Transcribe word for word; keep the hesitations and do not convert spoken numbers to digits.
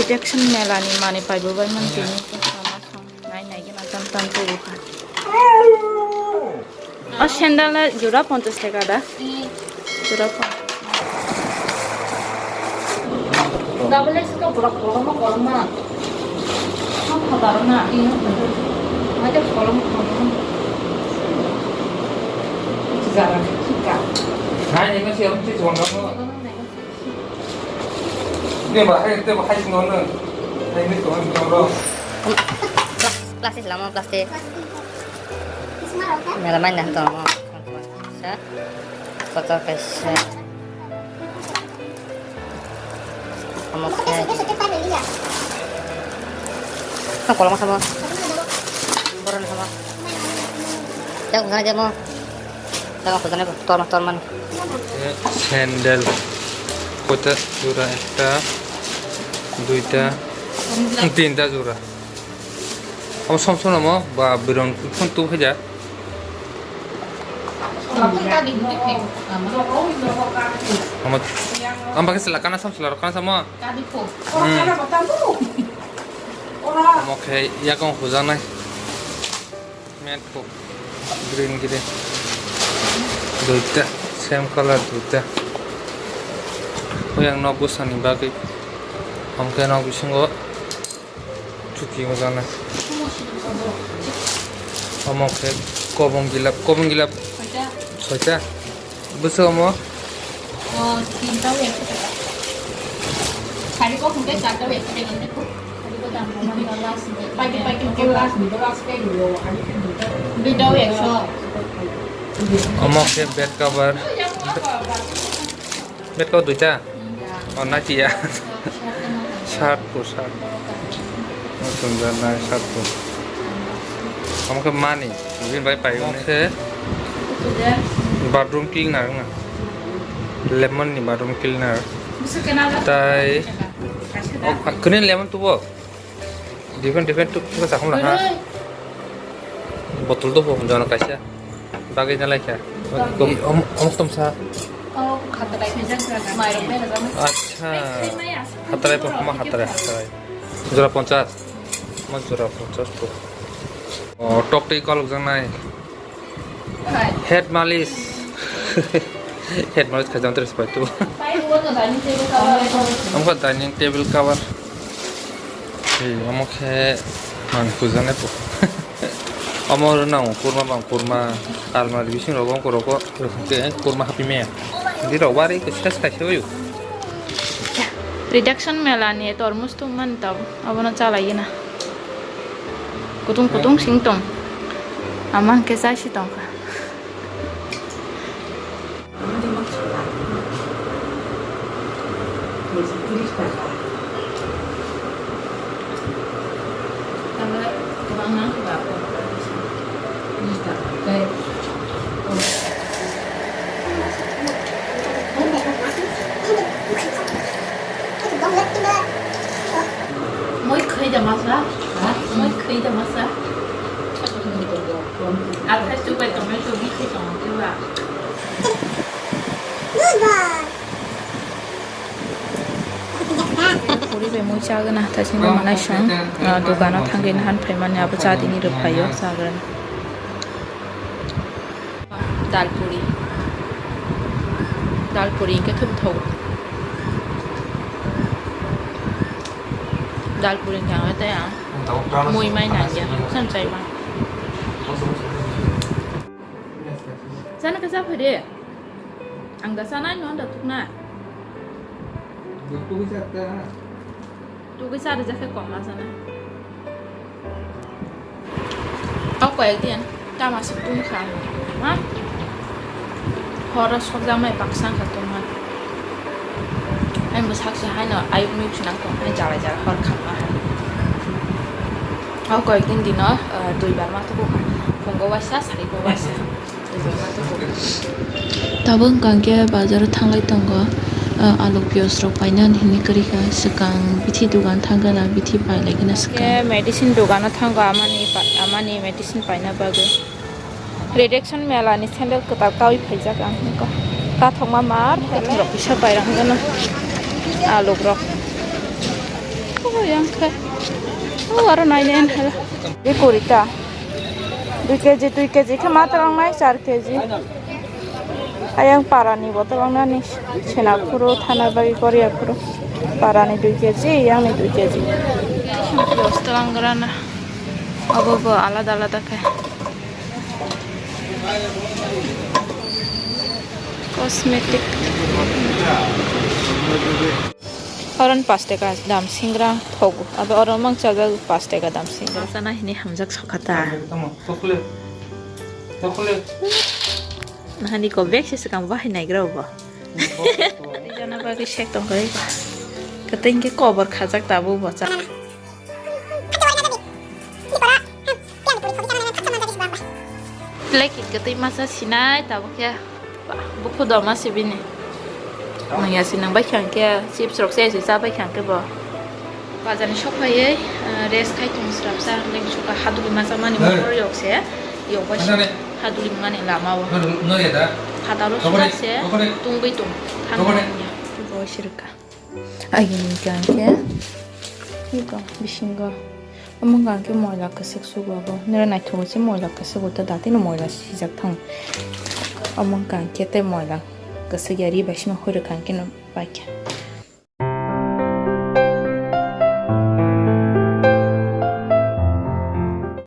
Jackson Mela ni manwi paibo bai man tini. Nai nai gana tam tam tubu kha. O sandal na jora ponchas taka da. Jora ponchas. Double X to borok koloma koloma. Ang kha daro na. Ada koloma koloma. Jara kika. Hai, ini sih, ini sih, Ini bahaya, itu bahaya semua. Nah, ini tuh, ini tuh. Plastik lama, plastik. Mela main dah tuh. Sa, kotor kaisa. Kamu kaisa. Kamu kolong sama. Boran sama. Yang sana aja mau. Yang aku sana torma torma. Sandal. Kota jura ekta, duita, tinta jura. Omo som som namo ba birong phun tu haja. Omo, omo bakhe sela kana som sela kana samo. Hmm. Omo khe yakong hujaknai. Mat kok green green. Duita, same color duita. Oyang nok bwsani bagwi. Hwnkhe nok bisingo chuki ojana. Omo khe kobong gilap, kobong gilap soita. Bwswk omo? O, tinta o ekso taka. Sari kok hwnkhe charta o ekso taka. Paikhe, paikhe, hwnkhe last ni, last ni, last ni, last ni. Duita o ekso. Omo khe bed cover. Bed cover duita? O, naitiya. Shirt po, shirt. O, chumjaknai shirt po. Omo khe mani, bini bai pai. Omo khe bathroom cleaner wngna. Lemon ni bathroom cleaner. Tai, o, kwrwi lemon tubo? Different, different, tu, tu, sakhum laha. Botol to bo, jono kaisa. Bagwi na laikha. Om, om, tom sa. Acha. Hatrai po, ma hatrai, hatrai. Jora ponchas. Ma jora ponchas po. O, tok twi kolok janai. Head malis. Head malis khaijam tres pai tu. Omo khe dining table cover. Ei, omo khe mang pujana po. Omo rwnang kurma bang kurma. Almari bising rogo ongko rogo. Kurma happy me. Di rok bari khe sas khaise oyu. Reduction mela ni tormos tong mani tab. Abono chalai na. Kutung kutung sing tong. Ama hwnkhe chai si tongkha. Moi khwi da masa, ha? Moi khwi da masa. Athai chubai tongmai chubai khwi tong khe ba. Puri bai moi chagwna hathai sini manai song, ah, dogano thangwi nahan phaimani abo cha tini rwphaio chagrani. Dal puri. Dal puri hwnkhe thum thok. Dal puri hwnkhe ang tei ang mui mai nangya. Khan chai ma. Sana kasa phade. Ang da sana no da tukna. Tugui sa rijak khe kom ma sana. O koyek din tama se tong kha, ha? Horo sokjaknai baksa wngkha tongma. Ai mwsak se haino ayuk miyuk se nang tong hai jara jara hor khamma hai. O koyek din dino, eh, duibar ma tubu kha. Phungo waisa, sari bo waisa. Tabuk wngkha khe bazar o thanglai tongo, ah, alu piyaj rok painani hinwi kwrwi kha, swkang bithi dogan thangkhe na bithi pailai kheno swkang. Khe medicine dogan o thango amani pa-, amani medicine paina bagwi. Reduction mela ni sandal kwtal kaui phaijak ang hinwi kha. Kathokma mar rok kisa pairang gana alu rok. Yang khe. Oh, aro nainen hala. Di kurita. Dui keji, dui keji khe ma twlangnai, char keji. Ayang parani bo twlangnani sena phuru, thana bagwi koriya phuru. Parani dui keji, yangni dui keji. Dos twlangrana. Abo bo alada alada khe. Cosmetic. Oron pash taka dam singra thogo. Abo oron mang chalba pash taka dam singra. Sana hini hamjak sokata. Tamo, chocolate. Chocolate. Nahani ko bek se sekam bahai naigra obo. Tei jana bagwi sek tong khe. Kata hingke kobor khajak tabuk bo cha. Plekit kwtwi masa sinai tabuk khe bukhu doma sibini. Nangya sinang bai khang khe chips rok se se cha bai khang khe bo. Bazar ni sok phaiwi, ah, rest khai tong srapsa leng suka haduli masa mani mohor yok se yok bai se haduli mani lama o. Phataro suka se tungwi tong thang ya. Bo sirka. Agini hwnkha hwnkhe, iko bisingo. Omo hwnkha hwnkhe moila kwswk sugo abo. Nini naithogo se moila kwswk o, ta datino moila sijak thang. Omo hwnkha hwnkhe tei moila kwswk ya ri bai sima hoi rwkha hwnkhe no paikha.